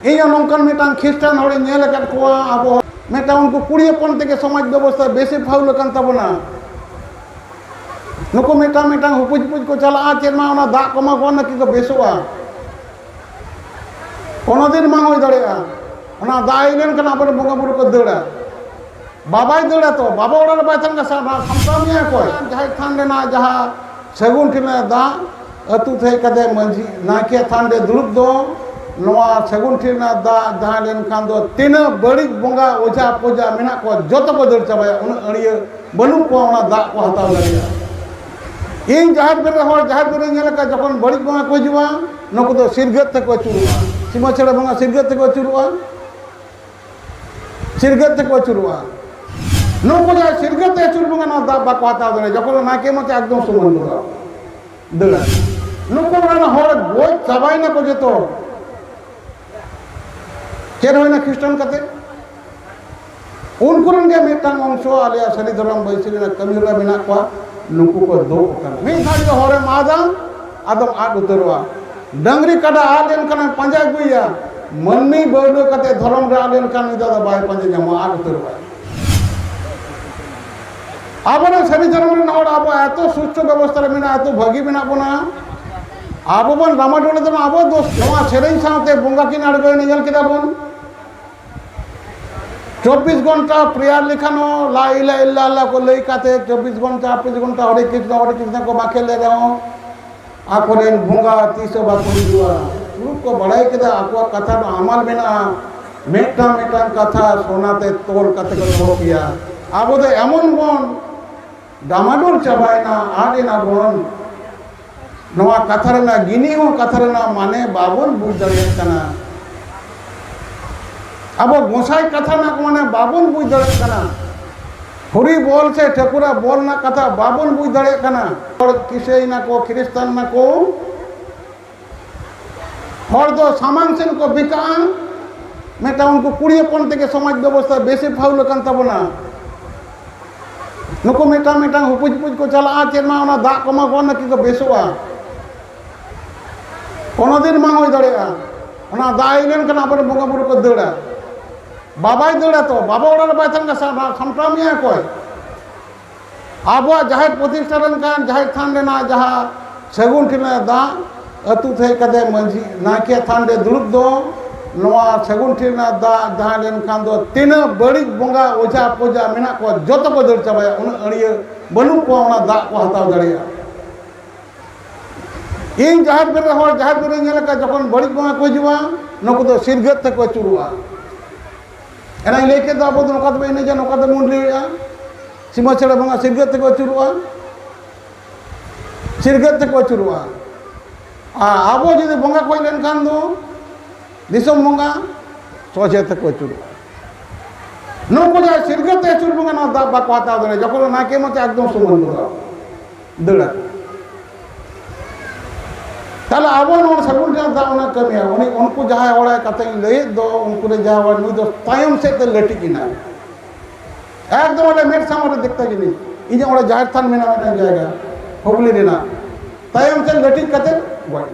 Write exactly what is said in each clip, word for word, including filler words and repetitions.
ᱤᱧ ᱦᱚᱸ ᱱᱚᱝᱠᱟᱱ ᱢᱤᱫᱴᱟᱝ ᱠᱷᱨᱤᱥᱴᱟᱱ ᱦᱚᱲᱤᱧ ᱧᱮᱞ ᱟᱠᱟᱫ ᱠᱚᱣᱟ, ᱟᱵᱚ ᱢᱤᱫᱴᱟᱝ ᱩᱱᱠᱩ ᱠᱩᱲᱤ ᱦᱚᱯᱚᱱ ᱛᱮᱜᱮ ᱥᱚᱢᱟᱡᱽ ᱵᱮᱵᱚᱥᱛᱷᱟ ᱵᱮᱥᱤ ᱯᱷᱟᱣᱩᱞ ᱟᱠᱟᱱ ᱛᱟᱵᱚᱱᱟ᱾ ᱱᱩᱠᱩ ᱢᱤᱫᱴᱟᱝ ᱢᱤᱫᱴᱟᱝ ᱦᱩᱯᱩᱡ ᱦᱩᱯᱩᱡ ᱠᱚ ᱪᱟᱞᱟᱜᱼᱟ, ᱪᱮᱫ ᱢᱟ ᱚᱱᱟ ᱫᱟᱜ ᱠᱚ ᱮᱢᱟ ᱠᱚᱣᱟ, ᱱᱟᱠᱤ ᱠᱚ ᱵᱮᱥᱚᱜᱼᱟ᱾ ᱠᱳᱱᱳ ᱫᱤᱱ ᱵᱟᱝ ᱦᱩᱭ ᱫᱟᱲᱮᱭᱟᱜᱼᱟ᱾ ᱚᱱᱟ ᱫᱟᱜ ᱦᱮᱡ ᱞᱮᱱᱠᱷᱟᱱ ᱟᱵᱚᱨᱮᱱ ᱵᱚᱸᱜᱟ ᱵᱩᱨᱩ ᱠᱚ ᱫᱟᱹᱲᱟ᱾ ᱵᱟᱵᱟᱭ ᱫᱟᱹᱲᱟ ᱛᱚ, ᱵᱟᱵᱟ ᱚᱲᱟᱜ ᱨᱮ ᱵᱟᱭ ᱛᱟᱦᱮᱱ ᱠᱷᱟᱱ ᱥᱟ-, ᱥᱟᱢᱴᱟᱣ ᱢᱮᱭᱟ ᱚᱠᱚᱭ? ᱡᱟᱦᱮᱨ ᱛᱷᱟᱱ ᱨᱮᱱᱟᱜ ᱡᱟᱦᱟᱸ ᱥᱟᱹᱜᱩᱱ ᱴᱷᱤᱞᱤ ᱨᱮᱱᱟᱜ ᱫᱟᱜ ᱟᱹᱛᱩ ᱛᱮ ᱦᱮᱡ ᱠᱟᱛᱮ ᱢᱟᱹᱡᱷᱤ ᱱᱟᱭᱠᱮ ᱛᱷᱟᱱ ᱨᱮ ᱫᱩᱲᱩᱵ ᱫᱚ, ᱱᱚᱣᱟ ᱥᱟᱹᱜᱩᱱ ᱴᱷᱤᱞᱤ ᱨᱮᱱᱟᱜ ᱫᱟᱜ ᱡᱟᱦᱟᱸ ᱞᱮᱱᱠᱷᱟᱱ ᱫᱚ ᱛᱤᱱᱟᱹᱜ ᱵᱟᱹᱲᱤᱡ ᱵᱚᱸᱜᱟ ᱚᱡᱷᱟ ᱯᱚᱡᱟ ᱢᱮᱱᱟᱜ ᱠᱚᱣᱟ ᱡᱚᱛᱚ ᱠᱚ ᱫᱟᱹᱲ ᱪᱟᱵᱟᱭᱟ᱾ ᱩᱱᱟᱹᱜ ᱟᱹᱲᱤᱭᱟᱹ ᱵᱟᱹᱱᱩᱜ ᱠᱚᱣᱟ ᱚᱱᱟ ᱫᱟᱜ ᱠᱚ ᱦᱟᱛᱟᱣ ᱫᱟᱲᱮᱭᱟᱜᱼᱟ᱾ ᱤᱧ ᱡᱟᱦᱮᱨ ᱵᱮᱨ ᱨᱮ ᱦᱚᱲ ᱡᱟᱦᱮᱨ ᱵᱮᱨ ᱨᱮ ᱧᱮᱞ ᱟᱠᱟᱫ, ᱡᱚᱠᱷᱚᱱ ᱵᱟᱹᱲᱤᱡ ᱵᱚᱸᱜᱟ ᱠᱚ ᱦᱤᱡᱩᱜᱼᱟ, ᱱᱩᱠᱩ ᱫᱚ ᱥᱤᱨᱜᱟᱹᱫ ᱛᱮᱠᱚ ᱟᱹᱪᱩᱨᱚᱜᱼᱟ᱾ ᱥᱤᱢᱟᱹ ᱪᱷᱟᱹᱲᱟ ᱵᱚᱸᱜᱟ ᱥᱤᱨᱜᱟᱹᱫ ᱛᱮᱠᱚ ᱟᱹᱪᱩᱨᱚᱜᱼᱟ᱾ ᱥᱤᱨᱜᱟᱹᱫ ᱛᱮᱠᱚ ᱟᱹᱪᱩᱨᱚᱜᱼᱟ᱾ ᱱᱩᱠᱩ ᱡᱟᱦᱟᱸᱭ ᱥᱤᱨᱜᱟᱹᱫ ᱛᱮ ᱟᱹᱪᱩᱨ ᱵᱚᱸᱜᱟ ᱱᱚᱣᱟ ᱫᱟᱜ ᱵᱟᱠᱚ ᱦᱟᱛᱟᱣ ᱫᱟᱲᱮᱭᱟᱜᱼᱟ᱾ ᱡᱚᱠᱷᱚᱱ ᱱᱟᱭᱠᱮ ᱢᱚᱪᱟ ᱮᱠᱫᱚᱢ ᱥᱚᱢᱟᱱ ᱜᱚᱫᱚᱜᱼᱟ, ᱫᱟᱹᱲᱟ᱾ ᱱᱩᱠᱩ ᱚᱲᱟᱜ ᱨᱮᱱ ᱦᱚᱲ ᱜᱚᱡ ᱪᱟᱵᱟᱭᱮᱱᱟ ᱠᱚ ᱡᱚᱛᱚ᱾ ᱪᱮᱫ ᱦᱩᱭᱱᱟ ᱠᱷᱨᱤᱥᱴᱟᱱ ᱠᱟᱛᱮ? ᱩᱱᱠᱩ ᱨᱮᱱ ᱜᱮ ᱢᱤᱫᱴᱟᱝ ᱚᱝᱥᱚ ᱟᱞᱮᱭᱟᱜ ᱥᱟᱹᱨᱤ ᱫᱷᱚᱨᱚᱢ ᱵᱟᱹᱭᱥᱤ ᱨᱮᱱᱟᱜ ᱠᱟᱹᱢᱤ ᱦᱚᱨᱟ ᱢᱮᱱᱟᱜ ᱠᱚᱣᱟ, ᱱᱩᱠᱩ ᱠᱚ ᱫᱩᱜ ᱟᱠᱟᱱᱟ᱾ ᱢᱤᱫ ᱫᱷᱟᱣ ᱡᱩᱫᱤ ᱦᱚᱨᱮᱢ ᱟᱫᱟ, ᱟᱫᱚᱢ ᱟᱫ ᱩᱛᱟᱹᱨᱚᱜᱼᱟ᱾ ᱰᱟᱹᱝᱨᱤ ᱠᱟᱰᱟ ᱟᱫ ᱞᱮᱱᱠᱷᱟᱱᱮᱢ ᱯᱟᱸᱡᱟ ᱟᱹᱜᱩᱭᱟ, ᱢᱟᱹᱱᱢᱤ ᱵᱟᱹᱣᱞᱟᱹ ᱠᱟᱛᱮ ᱫᱷᱚᱨᱚᱢ ᱨᱮ ᱟᱫ ᱞᱮᱱᱠᱷᱟᱱ ᱩᱱᱤ ᱫᱚ ᱟᱫᱚ ᱵᱟᱭ ᱯᱟᱸᱡᱟ ᱧᱟᱢᱚᱜᱼᱟ, ᱟᱫ ᱩᱛᱟᱹᱨᱚᱜᱼᱟ᱾ ᱟᱵᱚᱨᱮᱱ ᱥᱟᱹᱨᱤ ᱫᱷᱚᱨᱚᱢ ᱨᱮᱱ ᱦᱚᱲ ᱟᱵᱚ ᱮᱛᱚ ᱥᱩᱥᱴᱷᱩ ᱵᱮᱵᱚᱥᱛᱷᱟ ᱨᱮ ᱢᱮᱱᱟᱜᱼᱟ, ᱮᱛᱚ ᱵᱷᱟᱹᱜᱤ ᱢᱮᱱᱟᱜ ᱵᱚᱱᱟ, ᱟᱵᱚ ᱵᱚᱱ ᱰᱟᱢᱟᱰᱳᱞ ᱫᱚ ᱟᱵᱚ ᱫᱳᱥ᱾ ᱱᱚᱣᱟ ᱥᱮᱨᱮᱧ ᱥᱟᱶᱛᱮ ᱵᱚᱸᱜᱟ ᱠᱤᱱ ᱟᱬᱜᱚᱭᱮᱱᱟ, ᱧᱮᱞ ᱠᱮᱫᱟ ᱵᱚᱱ᱾ ᱪᱚᱵᱵᱤᱥ ᱜᱷᱚᱱᱴᱟ ᱯᱨᱮᱭᱟᱨ ᱞᱮᱠᱷᱟᱱ ᱦᱚᱸ ᱞᱟ ᱤᱞᱟ ᱤᱞᱞᱟ ᱟᱞᱞᱟ ᱠᱚ ᱞᱟᱹᱭ ᱠᱟᱛᱮ ᱪᱚᱵᱵᱤᱥ ᱜᱷᱚᱱᱴᱟ ᱪᱚᱵᱵᱤᱥ ᱜᱷᱚᱱᱴᱟ ᱦᱚᱨᱮ ᱠᱨᱤᱥᱱᱚ ᱦᱚᱨᱮ ᱠᱨᱤᱥᱱᱚ ᱠᱚ ᱵᱟᱠᱷᱮᱲ ᱞᱮ ᱨᱮᱦᱚᱸ ᱟᱠᱚᱨᱮᱱ ᱵᱚᱸᱜᱟ ᱛᱤᱥ ᱦᱚᱸ ᱵᱟᱠᱚ ᱦᱤᱡᱩᱜᱼᱟ᱾ ᱩᱱᱠᱩ ᱠᱚ ᱵᱟᱲᱟᱭ ᱠᱮᱫᱟ ᱟᱠᱚᱣᱟᱜ ᱠᱟᱛᱷᱟ ᱫᱚ ᱦᱟᱢᱟᱞ ᱢᱮᱱᱟᱜᱼᱟ, ᱢᱤᱫᱴᱟᱝ ᱢᱤᱫᱴᱟᱝ ᱠᱟᱛᱷᱟ ᱥᱚᱱᱟᱛᱮ ᱛᱚᱞ ᱠᱟᱛᱮ ᱠᱚ ᱫᱚᱦᱚ ᱠᱮᱭᱟ᱾ ᱟᱵᱚ ᱫᱚ ᱮᱢᱚᱱ ᱵᱚᱱ ᱰᱟᱢᱟᱰᱳᱞ ᱪᱟᱵᱟᱭᱮᱱᱟ, ᱟᱫ ᱮᱱᱟ ᱵᱚᱱ᱾ ᱱᱚᱣᱟ ᱠᱟᱛᱷᱟ ᱨᱮᱱᱟᱜ ᱜᱤᱱᱤ ᱦᱚᱸ ᱠᱟᱛᱷᱟ ᱨᱮᱱᱟᱜ ᱢᱟᱱᱮ ᱵᱟᱵᱚᱱ ᱵᱩᱡᱽ ᱫᱟᱲᱮᱭᱟᱜ ᱠᱟᱱᱟ᱾ ᱟᱵᱚ ᱜᱚᱸᱥᱟᱭ ᱠᱟᱛᱷᱟ ᱨᱮᱱᱟᱜ ᱢᱟᱱᱮ ᱵᱟᱵᱚᱱ ᱵᱩᱡᱽ ᱫᱟᱲᱮᱭᱟᱜ ᱠᱟᱱᱟ᱾ ᱦᱚᱨᱤ ᱵᱚᱞ ᱥᱮ ᱴᱷᱟᱹᱠᱩᱨᱟ ᱵᱚᱞ ᱨᱮᱱᱟᱜ ᱠᱟᱛᱷᱟ ᱵᱟᱵᱚᱱ ᱵᱩᱡᱽ ᱫᱟᱲᱮᱭᱟᱜ ᱠᱟᱱᱟ᱾ ᱦᱚᱲ ᱠᱤᱥᱟᱹᱭᱮᱱᱟ ᱠᱚ, ᱠᱷᱨᱤᱥᱴᱟᱱ ᱱᱟᱠᱚ, ᱦᱚᱲ ᱫᱚ ᱥᱟᱢᱟᱝ ᱥᱮᱱ ᱠᱚ ᱵᱮᱠᱟᱜᱼᱟ᱾ ᱢᱤᱫᱴᱟᱝ ᱩᱱᱠᱩ ᱠᱩᱲᱤ ᱦᱚᱯᱚᱱ ᱛᱮᱜᱮ ᱥᱚᱢᱟᱡᱽ ᱵᱮᱵᱚᱥᱛᱷᱟ ᱵᱮᱥᱤ ᱯᱷᱟᱣᱩᱞ ᱟᱠᱟᱱ ᱛᱟᱵᱚᱱᱟ᱾ ᱱᱩᱠᱩ ᱢᱤᱫᱴᱟᱝ ᱢᱤᱫᱴᱟᱝ ᱦᱩᱯᱩᱡ ᱦᱩᱯᱩᱡ ᱠᱚ ᱪᱟᱞᱟᱜᱼᱟ, ᱪᱮᱫ ᱢᱟ ᱚᱱᱟ ᱫᱟᱜ ᱠᱚ ᱮᱢᱟ ᱠᱚᱣᱟ, ᱱᱟᱠᱤ ᱠᱚ ᱵᱮᱥᱚᱜᱼᱟ᱾ ᱠᱳᱱᱳ ᱫᱤᱱ ᱵᱟᱝ ᱦᱩᱭ ᱫᱟᱲᱮᱭᱟᱜᱼᱟ᱾ ᱚᱱᱟ ᱫᱟᱜ ᱦᱮᱡ ᱞᱮᱱᱠᱷᱟᱱ ᱟᱵᱚᱨᱮᱱ ᱵᱚᱸᱜᱟ ᱵᱩᱨᱩ ᱠᱚ ᱫᱟᱹᱲᱟ᱾ ᱵᱟᱵᱟᱭ ᱫᱟᱹᱲᱟ ᱛᱚ, ᱵᱟᱵᱟ ᱚᱲᱟᱜ ᱨᱮ ᱵᱟᱭ ᱛᱟᱦᱮᱱ ᱠᱷᱟᱱ ᱥᱟ-, ᱥᱟᱢᱴᱟᱣ ᱢᱮᱭᱟ ᱚᱠᱚᱭ? ᱟᱵᱚᱣᱟᱜ ᱡᱟᱦᱮᱨ ᱯᱨᱚᱛᱤᱥᱴᱷᱟ ᱞᱮᱱᱠᱷᱟᱱ, ᱡᱟᱦᱮᱨ ᱛᱷᱟᱱ ᱨᱮᱱᱟᱜ ᱡᱟᱦᱟᱸ ᱥᱟᱹᱜᱩᱱ ᱴᱷᱤᱞ ᱨᱮᱱᱟᱜ ᱫᱟᱜ ᱟᱹᱛᱩ ᱛᱮ ᱦᱮᱡ ᱠᱟᱛᱮ ᱢᱟᱹᱡᱷᱤ ᱱᱟᱭᱠᱮ ᱛᱷᱟᱱ ᱨᱮ ᱫᱩᱲᱩᱵ ᱫᱚ, ᱱᱚᱣᱟ ᱥᱟᱹᱜᱩᱱ ᱴᱷᱤᱞ ᱨᱮᱱᱟᱜ ᱫᱟᱜ ᱡᱟᱦᱟᱸ ᱞᱮᱱᱠᱷᱟᱱ ᱫᱚ ᱛᱤᱱᱟᱹᱜ ᱵᱟᱹᱲᱤᱡ ᱵᱚᱸᱜᱟ ᱚᱡᱷᱟ ᱯᱚᱡᱟ ᱢᱮᱱᱟᱜ ᱠᱚᱣᱟ, ᱡᱚᱛᱚ ᱠᱚ ᱫᱟᱹᱲ ᱪᱟᱵᱟᱭᱟ᱾ ᱩᱱᱟᱹᱜ ᱟᱹᱲᱤᱭᱟᱹ ᱵᱟᱹᱱᱩᱜ ᱠᱚᱣᱟ ᱚᱱᱟ ᱫᱟᱜ ᱠᱚ ᱦᱟᱛᱟᱣ ᱫᱟᱲᱮᱭᱟᱜᱼᱟ᱾ ᱤᱧ ᱡᱟᱦᱮᱨ ᱵᱮᱨ ᱨᱮ ᱦᱚᱲ, ᱡᱟᱦᱮᱨ ᱵᱮᱨ ᱨᱮ ᱧᱮᱞ ᱟᱠᱟᱫ, ᱡᱚᱠᱷᱚᱱ ᱵᱟᱹᱲᱤᱡ ᱵᱚᱸᱜᱟ ᱠᱚ ᱦᱤᱡᱩᱜᱼᱟ, ᱱᱩᱠᱩ ᱫᱚ ᱥᱤᱨᱜᱟᱹᱫ ᱛᱮᱠᱚ ᱟᱹᱪᱩᱨᱚᱜᱼᱟ᱾ ᱮᱱᱟᱧ ᱞᱟᱹᱭ ᱠᱮᱫ ᱫᱚ, ᱟᱵᱚ ᱫᱚ ᱱᱚᱝᱠᱟ ᱛᱮᱵᱚ ᱮᱱᱮᱡᱟ, ᱱᱚᱝᱠᱟ ᱛᱮᱵᱚ ᱢᱩᱱᱰᱨᱤᱭᱟ᱾ ᱥᱤᱢᱟᱹ ᱪᱮᱬᱮ ᱵᱚᱸᱜᱟ ᱥᱤᱨᱜᱟᱹᱫ ᱛᱮᱠᱚ ᱟᱹᱪᱩᱨᱚᱜᱼᱟ, ᱥᱤᱨᱜᱟᱹᱫ ᱛᱮᱠᱚ ᱟᱹᱪᱩᱨᱚᱜᱼᱟ᱾ ᱟᱨ ᱟᱵᱚ ᱡᱩᱫᱤ ᱵᱚᱸᱜᱟ ᱠᱚ ᱦᱮᱡ ᱞᱮᱱᱠᱷᱟᱱ ᱫᱚ ᱫᱤᱥᱚᱢ ᱵᱚᱸᱜᱟ ᱥᱚᱡᱷᱮ ᱛᱮᱠᱚ ᱟᱹᱪᱩᱨᱚᱜᱼᱟ᱾ ᱱᱩᱠᱩ ᱡᱟᱦᱟᱸᱭ ᱥᱤᱨᱜᱟᱹᱫ ᱛᱮ ᱟᱹᱪᱩᱨ ᱵᱚᱸᱜᱟ, ᱱᱚᱣᱟ ᱫᱟᱜ ᱵᱟᱠᱚ ᱦᱟᱛᱟᱣ ᱫᱟᱲᱮᱭᱟᱜᱼᱟ᱾ ᱡᱚᱠᱷᱚᱱ ᱱᱟᱭᱠᱮ ᱢᱚᱛᱚ ᱮᱠᱫᱚᱢ ᱥᱚᱢᱟᱱ ᱜᱚᱫᱚᱜᱼᱟ, ᱫᱟᱹᱲᱟ᱾ ᱛᱟᱦᱞᱮ ᱟᱵᱚ ᱱᱚᱣᱟ ᱥᱟᱹᱜᱩᱱ ᱴᱷᱤᱞ ᱨᱮᱱᱟᱜ ᱫᱟᱜ ᱚᱱᱟ ᱠᱟᱹᱢᱤᱭᱟ, ᱩᱱᱤ, ᱩᱱᱠᱩ ᱡᱟᱦᱟᱸᱭ ᱦᱚᱲᱟᱜ ᱠᱟᱛᱷᱟᱧ ᱞᱟᱹᱭᱮᱫ ᱫᱚ, ᱩᱱᱠᱩ ᱨᱮ ᱡᱟᱦᱟᱸᱭ ᱦᱚᱲ, ᱱᱩᱭ ᱫᱚ ᱛᱟᱭᱚᱢ ᱥᱮᱫ ᱛᱮ ᱞᱟᱹᱴᱤᱡ ᱮᱱᱟᱭ᱾ ᱮᱠᱫᱚᱢ ᱚᱸᱰᱮ ᱢᱮᱫ ᱥᱟᱢᱟᱝ ᱨᱮ ᱫᱮᱠᱛᱟ ᱡᱤᱱᱤᱥ᱾ ᱤᱧᱟᱹᱜ ᱚᱸᱰᱮ ᱡᱟᱦᱮᱨ ᱛᱷᱟᱱ ᱢᱮᱱᱟᱜᱼᱟ ᱢᱤᱫᱴᱟᱝ ᱡᱟᱭᱜᱟ, ᱦᱩᱜᱽᱞᱤ ᱨᱮᱱᱟᱜ, ᱛᱟᱭᱚᱢ ᱥᱮᱫ ᱞᱟᱹᱴᱤᱡ ᱠᱟᱛᱮ ᱜᱚᱡ᱾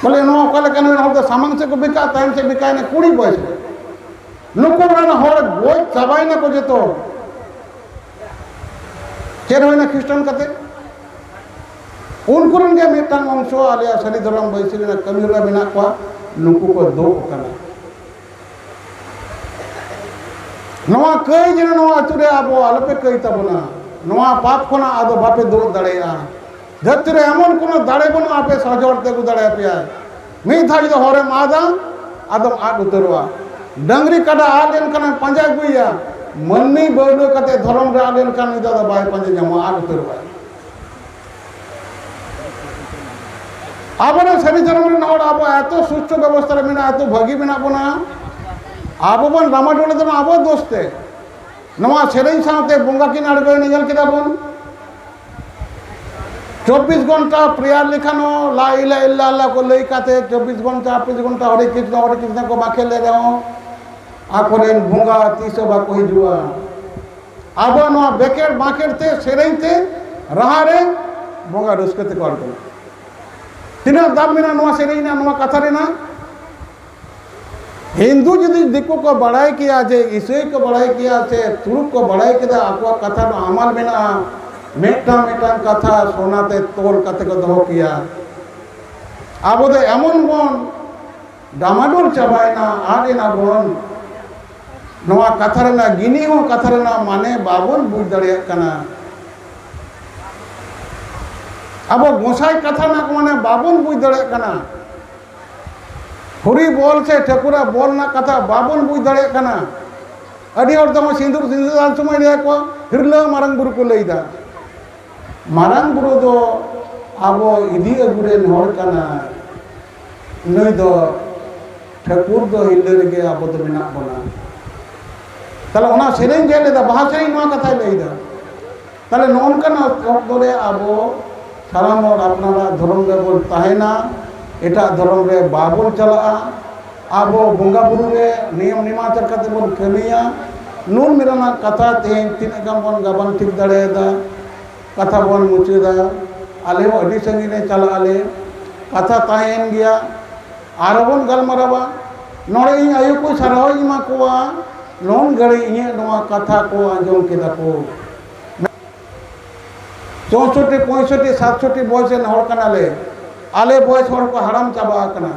ᱵᱚᱞᱮ ᱱᱚᱣᱟ ᱚᱠᱟ ᱞᱮᱠᱟᱱ ᱦᱚᱲ ᱫᱚ ᱥᱟᱢᱟᱝ ᱥᱮᱫ ᱠᱚ ᱵᱮᱠᱟᱜᱼᱟ, ᱛᱟᱭᱚᱢ ᱥᱮᱫ ᱵᱮᱠᱟᱭᱮᱱᱟ ᱠᱩᱲᱤ ᱵᱚᱭᱮᱥ ᱨᱮ᱾ ᱱᱩᱠᱩ ᱨᱮᱱ ᱦᱚᱲ ᱜᱚᱡ ᱪᱟᱵᱟᱭᱮᱱᱟ ᱠᱚ ᱡᱚᱛᱚ᱾ ᱪᱮᱫ ᱦᱩᱭᱱᱟ ᱠᱷᱨᱤᱥᱴᱟᱱ ᱠᱟᱛᱮ? ᱩᱱᱠᱩ ᱨᱮᱱ ᱜᱮ ᱢᱤᱫᱴᱟᱝ ᱚᱝᱥᱚ ᱟᱞᱮᱭᱟᱜ ᱥᱟᱹᱨᱤ ᱫᱷᱚᱨᱚᱢ ᱵᱟᱹᱭᱥᱤ ᱨᱮᱱᱟᱜ ᱠᱟᱹᱢᱤ ᱦᱚᱨᱟ ᱢᱮᱱᱟᱜ ᱠᱚᱣᱟ, ᱱᱩᱠᱩ ᱠᱚ ᱫᱩᱜ ᱟᱠᱟᱱᱟ᱾ ᱱᱚᱣᱟ ᱠᱟᱹᱭ ᱡᱮᱱᱚ ᱱᱚᱣᱟ ᱟᱹᱛᱩ ᱨᱮ ᱟᱵᱚ ᱟᱞᱚᱯᱮ ᱠᱟᱹᱭ ᱛᱟᱵᱚᱱᱟ, ᱱᱚᱣᱟ ᱯᱟᱯ ᱠᱷᱚᱱᱟᱜ ᱟᱫᱚ ᱵᱟᱯᱮ ᱫᱩᱜ ᱫᱟᱲᱮᱭᱟᱜᱼᱟ᱾ ᱫᱷᱟᱹᱨᱛᱤ ᱨᱮ ᱮᱢᱚᱱ ᱠᱳᱱᱳ ᱫᱟᱲᱮ ᱵᱟᱹᱱᱩᱜᱼᱟ, ᱟᱯᱮ ᱥᱚᱦᱚᱡ ᱦᱚᱲ ᱛᱮ ᱟᱹᱜᱩ ᱫᱟᱲᱮᱭᱟᱯᱮᱭᱟ᱾ ᱢᱤᱫ ᱫᱷᱟᱣ ᱡᱩᱫᱤ ᱦᱚᱨᱮᱢ ᱟᱫᱟ, ᱟᱫᱚᱢ ᱟᱫ ᱩᱛᱟᱹᱨᱚᱜᱼᱟ᱾ ᱰᱟᱹᱝᱨᱤ ᱠᱟᱰᱟ ᱟᱫ ᱞᱮᱱᱠᱷᱟᱱᱮᱢ ᱯᱟᱸᱡᱟ ᱟᱹᱜᱩᱭᱮᱭᱟ, ᱢᱟᱹᱱᱢᱤ ᱵᱟᱹᱣᱞᱟᱹ ᱠᱟᱛᱮ ᱫᱷᱚᱨᱚᱢ ᱨᱮ ᱟᱫ ᱞᱮᱱᱠᱷᱟᱱ ᱩᱱᱤ ᱫᱚ ᱟᱫᱚ ᱵᱟᱭ ᱯᱟᱸᱡᱟ ᱧᱟᱢᱚᱜᱼᱟ, ᱟᱫ ᱩᱛᱟᱹᱨᱚᱜᱼᱟᱭ᱾ ᱟᱵᱚᱨᱮᱱ ᱥᱟᱹᱨᱤ ᱫᱷᱚᱨᱚᱢ ᱨᱮᱱ ᱦᱚᱲ ᱟᱵᱚ ᱮᱛᱚ ᱥᱩᱥᱴᱷ ᱵᱮᱵᱚᱥᱛᱷᱟ ᱨᱮ ᱢᱮᱱᱟᱜᱼᱟ, ᱮᱛᱚ ᱵᱷᱟᱹᱜᱤ ᱢᱮᱱᱟᱜ ᱵᱚᱱᱟ, ᱟᱵᱚ ᱵᱚᱱ ᱰᱟᱢᱟᱰᱳᱞ ᱮᱫᱟ ᱟᱵᱚ ᱫᱳᱥ ᱛᱮ᱾ ᱱᱚᱣᱟ ᱥᱮᱨᱮᱧ ᱥᱟᱶᱛᱮ ᱵᱚᱸᱜᱟ ᱠᱤᱱ ᱟᱬᱜᱚᱭᱮᱱᱟ, ᱧᱮᱞ ᱠᱮᱫᱟ ᱵᱚᱱ᱾ ᱪᱚᱵᱵᱤᱥ ᱜᱷᱚᱱᱴᱟ ᱯᱨᱮᱭᱟᱨ ᱞᱮᱠᱷᱟᱱ ᱦᱚᱸ ᱞᱟ ᱤᱞᱟ ᱤᱞᱞᱟ ᱟᱞᱞᱟ ᱠᱚ ᱞᱟᱹᱭ ᱠᱟᱛᱮ ᱪᱚᱵᱵᱤᱥ ᱜᱷᱚᱱᱴᱟ, ᱪᱚᱵᱵᱤᱥ ᱜᱷᱚᱱᱴᱟ ᱦᱚᱨᱮ ᱠᱨᱤᱥᱱᱚ, ᱦᱚᱨᱮ ᱠᱨᱤᱥᱱᱚ ᱠᱚ ᱵᱟᱠᱷᱮᱲ ᱞᱮ ᱨᱮᱦᱚᱸ ᱟᱠᱚᱨᱮᱱ ᱵᱚᱸᱜᱟ ᱛᱤᱥ ᱦᱚᱸ ᱵᱟᱠᱚ ᱦᱤᱡᱩᱜᱼᱟ᱾ ᱟᱵᱚ ᱱᱚᱣᱟ ᱵᱮᱠᱮᱲ ᱵᱟᱸᱠᱮᱲ ᱛᱮ, ᱥᱮᱨᱮᱧ ᱛᱮ, ᱨᱟᱦᱟ ᱨᱮ ᱵᱚᱸᱜᱟ ᱨᱟᱹᱥᱠᱟᱹ ᱛᱮᱠᱚ ᱟᱬᱜᱚᱱᱟ᱾ ᱛᱤᱱᱟᱹᱜ ᱫᱟᱢ ᱢᱮᱱᱟᱜᱼᱟ ᱱᱚᱣᱟ ᱥᱮᱨᱮᱧ ᱨᱮᱱᱟᱜ, ᱱᱚᱣᱟ ᱠᱟᱛᱷᱟ ᱨᱮᱱᱟᱜ? ᱦᱤᱱᱫᱩ ᱡᱩᱫᱤ ᱫᱤᱠᱩ ᱠᱚ ᱵᱟᱲᱟᱭ ᱠᱮᱭᱟ, ᱡᱮ ᱤᱥᱟᱹᱭ ᱠᱚ ᱵᱟᱲᱟᱭ ᱠᱮᱭᱟ, ᱥᱮ ᱛᱩᱲᱩᱠ ᱠᱚ ᱵᱟᱲᱟᱭ ᱠᱮᱫᱟ, ᱟᱠᱚᱣᱟᱜ ᱠᱟᱛᱷᱟ ᱨᱮᱱᱟᱜ ᱦᱟᱢᱟᱞ ᱢᱮᱱᱟᱜᱼᱟ, ᱢᱤᱫᱴᱟᱝ ᱢᱤᱫᱴᱟᱝ ᱠᱟᱛᱷᱟ ᱥᱚᱱᱟ ᱛᱮ ᱛᱚᱞ ᱠᱟᱛᱮ ᱠᱚ ᱫᱚᱦᱚ ᱠᱮᱭᱟ᱾ ᱟᱵᱚ ᱫᱚ ᱮᱢᱚᱱ ᱵᱚᱱ ᱰᱟᱢᱟᱰᱳᱞ ᱪᱟᱵᱟᱭᱮᱱᱟ, ᱟᱫ ᱮᱱᱟ ᱵᱚᱱ᱾ ᱱᱚᱣᱟ ᱠᱟᱛᱷᱟ ᱨᱮᱱᱟᱜ ᱜᱤᱱᱤ ᱦᱚᱸ, ᱠᱟᱛᱷᱟ ᱨᱮᱱᱟᱜ ᱢᱟᱱᱮ ᱵᱟᱵᱚᱱ ᱵᱩᱡᱽ ᱫᱟᱲᱮᱭᱟᱜ ᱠᱟᱱᱟ᱾ ᱟᱵᱚ ᱜᱚᱸᱥᱟᱭ ᱠᱟᱛᱷᱟ ᱨᱮᱱᱟᱜ ᱢᱟᱱᱮ ᱵᱟᱵᱚᱱ ᱵᱩᱡᱽ ᱫᱟᱲᱮᱭᱟᱜ ᱠᱟᱱᱟ᱾ ᱦᱚᱨᱤ ᱵᱚᱞ ᱥᱮ ᱴᱷᱟᱹᱠᱩᱨᱟᱜ ᱵᱚᱞ ᱨᱮᱱᱟᱜ ᱠᱟᱛᱷᱟ ᱵᱟᱵᱚᱱ ᱵᱩᱡᱽ ᱫᱟᱲᱮᱭᱟᱜ ᱠᱟᱱᱟ᱾ ᱟᱹᱰᱤ ᱦᱚᱲ ᱫᱚ ᱥᱤᱸᱫᱩᱨ, ᱥᱤᱸᱫᱩᱨ ᱫᱟᱱ ᱥᱚᱢᱚᱭ ᱞᱟᱹᱭ ᱟᱠᱚ, ᱦᱤᱨᱞᱟᱹ ᱢᱟᱨᱟᱝ ᱵᱩᱨᱩ ᱠᱚ ᱞᱟᱹᱭᱫᱟ᱾ ᱢᱟᱨᱟᱝ ᱵᱩᱨᱩ ᱫᱚ ᱟᱵᱚ ᱤᱫᱤ ᱟᱹᱜᱩ ᱨᱮᱱ ᱦᱚᱲ ᱠᱟᱱᱟᱭ᱾ ᱱᱩᱭ ᱫᱚ ᱴᱷᱟᱹᱠᱩᱨ ᱫᱚ ᱦᱤᱨᱞᱟᱹ ᱨᱮᱜᱮ ᱟᱵᱚ ᱫᱚ ᱢᱮᱱᱟᱜ ᱵᱚᱱᱟ᱾ ᱛᱟᱦᱞᱮ ᱚᱱᱟ ᱥᱮᱨᱮᱧ ᱪᱮᱫ ᱞᱮᱫᱟ? ᱵᱟᱦᱟ ᱥᱮᱨᱮᱧ ᱱᱚᱣᱟ ᱠᱟᱛᱷᱟᱭ ᱞᱟᱹᱭᱫᱟ᱾ ᱛᱟᱦᱞᱮ ᱱᱚᱜᱼᱚ ᱱᱚᱝᱠᱟᱱ ᱚᱠᱛᱚ ᱨᱮ ᱟᱵᱚ ᱥᱟᱱᱟᱢ ᱦᱚᱲ ᱟᱯᱱᱟᱨᱟᱜ ᱫᱷᱚᱨᱚᱢ ᱨᱮᱵᱚᱱ ᱛᱟᱦᱮᱱᱟ, ᱮᱴᱟᱜ ᱫᱷᱚᱨᱚᱢ ᱨᱮ ᱵᱟᱵᱚᱱ ᱪᱟᱞᱟᱜᱼᱟ᱾ ᱟᱵᱚ ᱵᱚᱸᱜᱟ ᱵᱩᱨᱩ ᱨᱮ ᱱᱤᱭᱚᱢ ᱱᱮᱢᱟᱪᱟᱨ ᱠᱟᱛᱮ ᱵᱚᱱ ᱠᱟᱹᱢᱤᱭᱟ᱾ ᱱᱩᱱ ᱢᱮᱨᱟᱱᱟᱜ ᱠᱟᱛᱷᱟ ᱛᱮᱦᱮᱧ ᱛᱤᱱᱟᱹᱜ ᱜᱟᱱ ᱵᱚᱱ ᱜᱟᱵᱟᱱ ᱴᱷᱤᱠ ᱫᱟᱲᱮᱭᱟᱫᱟ, ᱠᱟᱛᱷᱟ ᱵᱚᱱ ᱢᱩᱪᱟᱹᱫᱟ᱾ ᱟᱞᱮ ᱦᱚᱸ ᱟᱹᱰᱤ ᱥᱟᱺᱜᱤᱧ ᱨᱮ ᱪᱟᱞᱟᱜ ᱟᱞᱮ, ᱠᱟᱛᱷᱟ ᱛᱟᱦᱮᱸᱭᱮᱱ ᱜᱮᱭᱟ, ᱟᱨᱚ ᱵᱚᱱ ᱜᱟᱞᱢᱟᱨᱟᱣᱟ᱾ ᱱᱚᱰᱮ ᱤᱧ ᱟᱭᱳ ᱠᱚ ᱥᱟᱨᱦᱟᱣ ᱤᱧ ᱮᱢᱟ ᱠᱚᱣᱟ, ᱱᱩᱱ ᱜᱷᱟᱹᱲᱤᱡ ᱤᱧᱟᱹᱜ ᱱᱚᱣᱟ ᱠᱟᱛᱷᱟ ᱠᱚ ᱟᱸᱡᱚᱢ ᱠᱮᱫᱟ ᱠᱚ᱾ ᱪᱳᱥᱚᱴᱴᱤ, ᱯᱚᱸᱭᱥᱚᱴᱴᱤ, ᱥᱟᱛᱥᱚᱴᱴᱤ ᱵᱚᱭᱮᱥ ᱨᱮᱱ ᱦᱚᱲ ᱠᱟᱱᱟᱞᱮ᱾ ᱟᱞᱮ ᱵᱚᱭᱮᱥ ᱦᱚᱲ ᱠᱚ ᱦᱟᱲᱟᱢ ᱪᱟᱵᱟ ᱟᱠᱟᱱᱟ᱾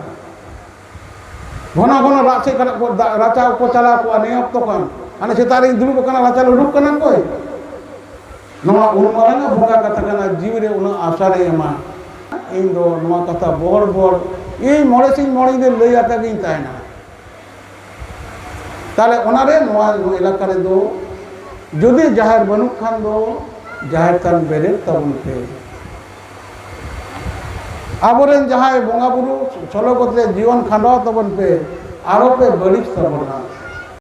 ᱜᱷᱚᱱᱚ ᱜᱷᱚᱱᱚ ᱨᱟᱜ ᱥᱮᱫ ᱠᱷᱚᱱᱟᱜ ᱠᱚ ᱫᱟ-, ᱨᱟᱪᱟ ᱠᱚ ᱪᱟᱞᱟᱣ ᱠᱚᱜᱼᱟ᱾ ᱱᱤᱭᱟᱹ ᱚᱠᱛᱚ ᱠᱷᱚᱱ ᱦᱟᱱᱮ ᱥᱮᱛᱟᱜ ᱨᱤᱧ ᱫᱩᱲᱩᱵ ᱟᱠᱟᱱᱟ, ᱨᱟᱪᱟ ᱞᱮ ᱩᱰᱩᱠ ᱠᱟᱱᱟ ᱠᱚᱭ᱾ ᱱᱚᱣᱟ ᱩᱱ ᱢᱟᱨᱟᱝ ᱟᱜ ᱵᱚᱸᱜᱟ ᱠᱟᱛᱷᱟ ᱠᱟᱱᱟ, ᱡᱤᱣᱤ ᱨᱮ ᱩᱱᱟᱹᱜ ᱟᱥᱟ ᱨᱮ ᱮᱢᱟ᱾ ᱤᱧ ᱫᱚ ᱱᱚᱣᱟ ᱠᱟᱛᱷᱟ ᱵᱚᱦᱚᱲ ᱵᱚᱦᱚᱲ ᱤᱧ ᱢᱚᱬᱮ ᱥᱤᱧ ᱢᱚᱬᱮ ᱧᱤᱫᱟᱹ ᱞᱟᱹᱭ ᱟᱠᱟ ᱜᱤᱧ ᱛᱟᱦᱮᱱᱟ᱾ ᱛᱟᱦᱞᱮ ᱚᱱᱟᱨᱮ ᱱᱚᱣᱟ ᱮᱞᱟᱠᱟ ᱨᱮᱫᱚ ᱡᱩᱫᱤ ᱡᱟᱦᱮᱨ ᱵᱟᱹᱱᱩᱜ ᱠᱷᱟᱱ ᱫᱚ ᱡᱟᱦᱮᱨ ᱛᱷᱟᱱ ᱵᱮᱨᱮᱫ ᱛᱟᱵᱚᱱ ᱯᱮ᱾ ᱟᱵᱚᱨᱮᱱ ᱡᱟᱦᱟᱸᱭ ᱵᱚᱸᱜᱟ ᱵᱩᱨᱩ ᱥᱚᱞᱚᱜᱚᱛ ᱨᱮ ᱡᱤᱭᱚᱱ ᱠᱷᱟᱸᱰᱟᱣ ᱛᱟᱵᱚᱱ ᱯᱮ, ᱟᱞᱚ ᱯᱮ ᱵᱟᱹᱲᱤᱡ ᱛᱟᱵᱚᱱᱟ᱾